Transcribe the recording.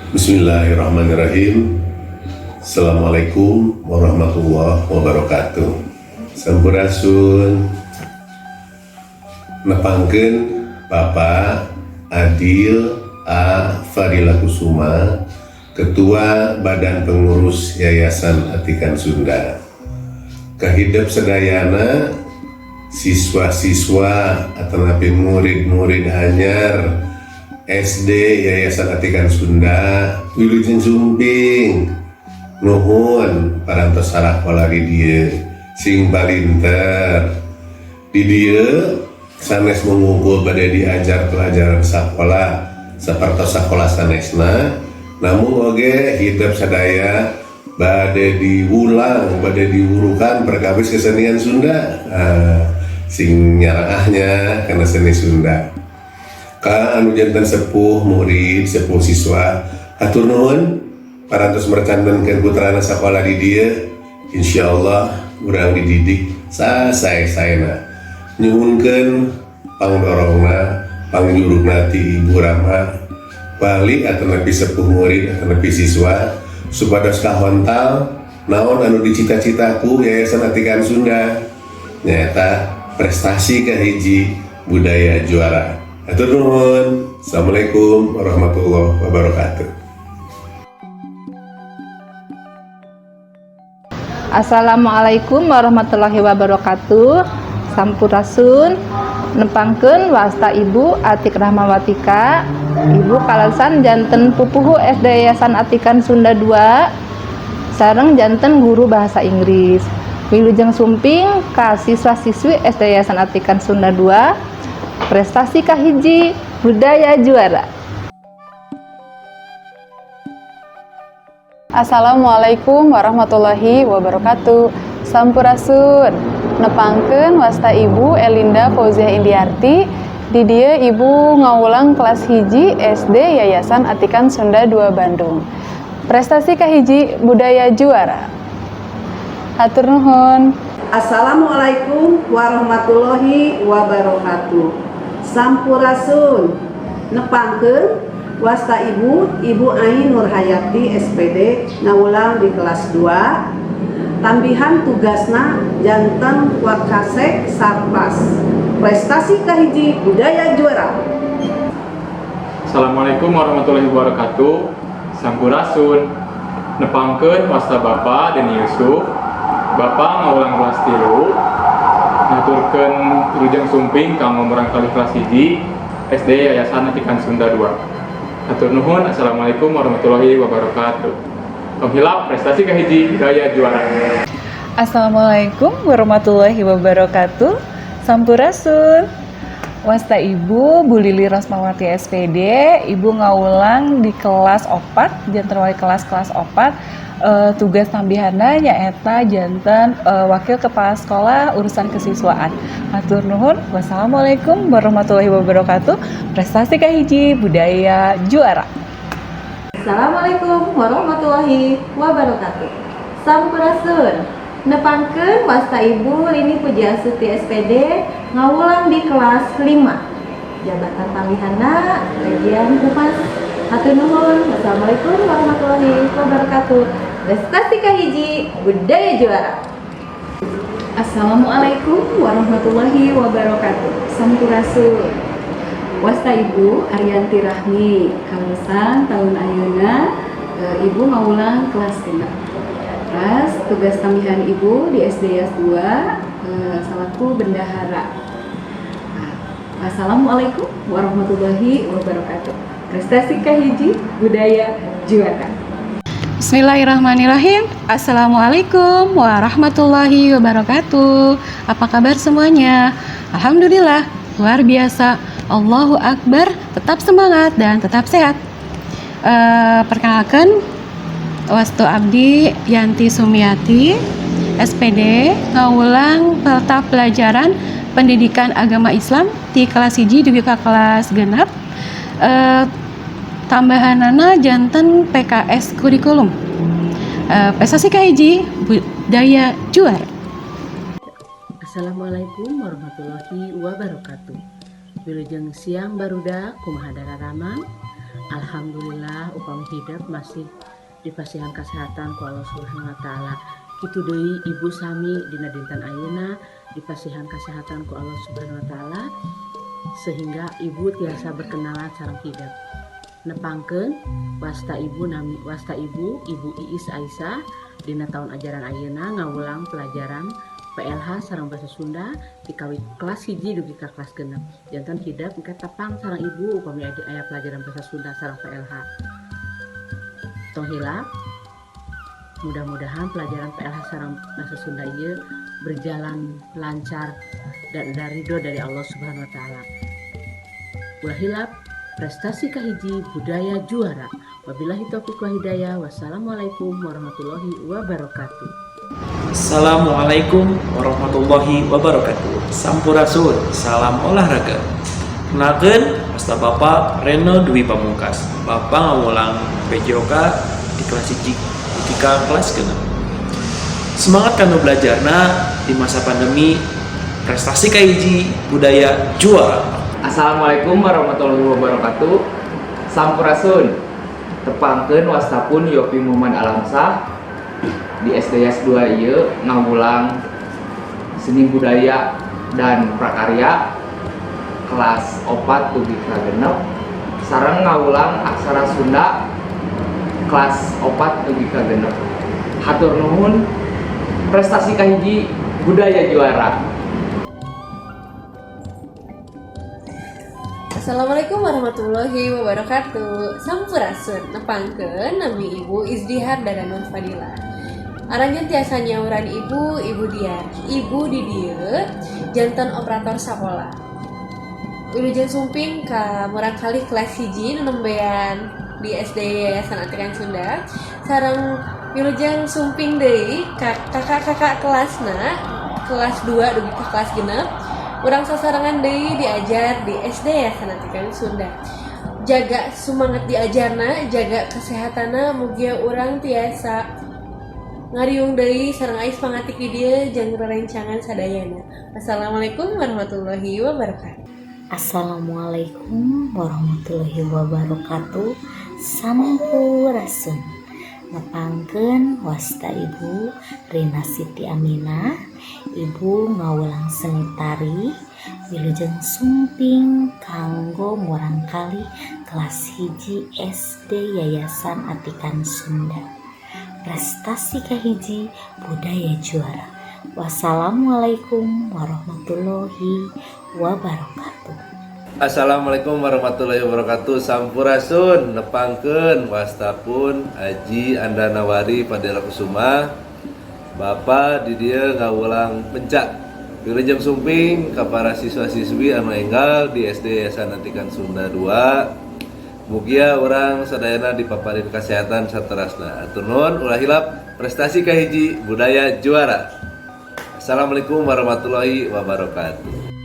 Bismillahirrahmanirrahim. Assalamualaikum warahmatullahi wabarakatuh. Sampurasun. Nepangkeun Bapak Adil A. Fadila Kusuma, Ketua Badan Pengurus Yayasan Atikan Sunda. Kahidep sadayana, siswa-siswa atau murid-murid anyar SD Yayasan Atikan Sunda, wilujeng sumping. Nuhun parantos sarakola di dieu, sing palinter. Di dieu sanes mung bade diajar pelajaran sekolah sapertos sakola sanesna, namun oge hidep sadaya bade diwulang, bade diwurukan perkawis kesenian Sunda. Ah, sing nyaraahnya kana seni Sunda. Ka anu janten sepuh murid, sepuh siswa, hatur nuhun parantos mercantenkeun putrana sakola di dieu. Insyaallah urang dididik sasae-saena. Nyuhunkeun pangdorongna, pangjurugna ti Ibu Rama, wali atanapi sepuh murid atanapi siswa, supados kahontal naon anu dicita-cita ku Yayasan Atikan Sunda, nyaeta prestasi kahiji, budaya juara. Hatur nuhun. Assalamualaikum warahmatullahi wabarakatuh. Assalamualaikum warahmatullahi wabarakatuh. Sampurasun. Nepangkeun wasta Ibu Atik Rahmawatika. Ibu kaleresan janten pupuhu SD Yayasan Atikan Sunda 2 sareng janten guru bahasa Inggris. Wilujeng sumping ka siswa-siswi SD Yayasan Atikan Sunda 2, prestasi kahiji, budaya juara. Assalamualaikum warahmatullahi wabarakatuh. Sampurasun. Nepangkeun wasta Ibu Elinda Fauziah Indiarti. Di dieu Ibu ngawulang kelas 1 SD Yayasan Atikan Sunda 2 Bandung. Prestasi kahiji, budaya juara. Hatur nuhun. Assalamualaikum warahmatullahi wabarakatuh. Sampurasun. Nepangkeun wasta Ibu, Ibu Ain Nurhayati SPD, ngawulang di kelas 2. Tambihan tugasna janten Wakasek Sarpas. Prestasi kahiji, budaya juara. Assalamualaikum warahmatullahi wabarakatuh. Sampurasun. Nepangkeun wasta Bapak Deni Yusuf. Bapak ngawulang kelas 3. Ngaturkeun wilujeng sumping kanggo murangkalih kelas 1 SD Yayasan Atikan Sunda 2. Hatur nuhun. Assalamualaikum warahmatullahi wabarakatuh. Tong hilap, prestasi kahiji, budaya juara. Assalamualaikum warahmatullahi wabarakatuh. Sampurasun. Wasta Ibu Bu Lili Rosmawati SPD, Ibu ngawulang di kelas 4, janten wali kelas kelas 4. Tugas tambihanna nyaeta janten wakil kepala sekolah urusan kesiswaan. Hatur nuhun. Wassalamualaikum warahmatullahi wabarakatuh. Prestasi kahiji, budaya juara. Assalamualaikum warahmatullahi wabarakatuh. Sampurasun. Nepangkeun wasta Ibu Lini Pujiastuti SPD, ngawulang di kelas 5. Jabatan tambihanna bagian humas. Hatur nuhun. Wassalamualaikum warahmatullahi wabarakatuh. Prestasi kahiji, budaya juara. Assalamualaikum warahmatullahi wabarakatuh. Sampurasun. Wasta Ibu Arianti Rahmi, kaleresan tahun ayeuna Ibu ngawulang kelas 5. Terus tugas tambihan Ibu di SD Yas 2 selaku bendahara. Nah, Assalamualaikum warahmatullahi wabarakatuh. Prestasi kahiji, budaya juara. Bismillahirrahmanirrahim. Assalamualaikum warahmatullahi wabarakatuh. Apa kabar semuanya? Alhamdulillah, luar biasa. Allahu Akbar, tetap semangat dan tetap sehat. Perkenalkan, wasta Abdi Yanti Sumiati, SPD, ngawulang mata pelajaran Pendidikan Agama Islam di kelas 1 dugi ka kelas 6. Tambahanana janten PKS kurikulum. Prestasi kahiji, budaya juara. Assalamualaikum warahmatullahi wabarakatuh. Wilujeng siang, barudak, kumaha dararamang? Alhamdulillah, upami hidep masih dipasihan kesehatan ku Allah Subhanahu wa Taala. Kitu deui ibu sami dina dinten ayeuna dipasihan kesehatan ku Allah Subhanahu wa Taala sehingga ibu tiasa berkenalan sareng hidep. Nepangkeun wasta ibu, nami wasta ibu Ibu Iis Aisyah, dina tahun ajaran ayeuna ngawulang pelajaran PLH sareng bahasa Sunda dikawit kelas 1 dugi ka kelas 6. Janten hidep engke tepang sareng ibu upami aya pelajaran bahasa Sunda sareng PLH. Tong hilap, mudah-mudahan pelajaran PLH sareng bahasa Sunda ieu berjalan lancar dan dari ridho dari Allah Subhanahu wa Taala. Ulah hilap, prestasi kahiji, budaya juara. Wabillahi taufiq wa hidayah. Wassalamualaikum warahmatullahi wabarakatuh. Assalamualaikum warahmatullahi wabarakatuh. Sampurasun, salam olahraga. Kenalkeun, wasta Bapak Reno Dwi Pamungkas. Bapak ngawulang PJOK di kelas 1 dugi ka kelas 6. Semangat kanggo belajarna di masa pandemi. Prestasi kahiji, budaya juara. Assalamualaikum warahmatullahi wabarakatuh. Sampurasun. Tepangkeun wasta pun Yopi Muhammad Alamsah, di SD Yas 2 ieu ngawulang seni budaya dan prakarya kelas 4 dugi ka 6 sareng ngawulang aksara Sunda kelas 4 dugi ka 6. Hatur nuhun, prestasi kahiji, budaya juara. Assalamualaikum warahmatullahi wabarakatuh. Sampurasun. Nepangkeun, nami Ibu Izdihar Dara Nur Fadila. Aranjeun tiasa nyauran Ibu, Ibu Diar. Ibu di dieu janten operator sekolah. Wilujeng sumping ka murangkalih kelas 1 nu nembean di SD Yayasan Atikan Sunda. Sareng wilujeng sumping deui ka kakak-kakak kelasna kelas 2 dugi ka kelas 6. Urang sasarengan deui diajar di SD Yayasan Atikan Sunda. Jaga semangat diajarna, jaga kesehatanna, mugia urang tiasa ngariung deui sareng ais pangatik di dieu jang rerencangan sadayana. Wassalamualaikum warahmatullahi wabarakatuh. Assalamualaikum warahmatullahi wabarakatuh. Sampurasun. Nepangkeun, wasta Ibu Rina Siti Aminah. Ibu ngawulang seni tari. Wilujeng sumping kanggo murangkalih kelas 1 SD Yayasan Atikan Sunda. Prestasi kahiji, budaya juara. Wassalamualaikum warahmatullahi wabarakatuh. Assalamualaikum warahmatullahi wabarakatuh. Sampurasun. Nepangkeun, wasta pun Aji Andanawari Fadila Kusuma. Bapak di dieu ngawulang pencak. Wilujeng sumping ka para siswa-siswi anu enggal di SD Yayasan Atikan Sunda 2. Mugia urang sadayana dipaparin kesehatan saterasna. Hatur nuhun, ulah hilap, prestasi kahiji, budaya juara. Assalamualaikum warahmatullahi wabarakatuh.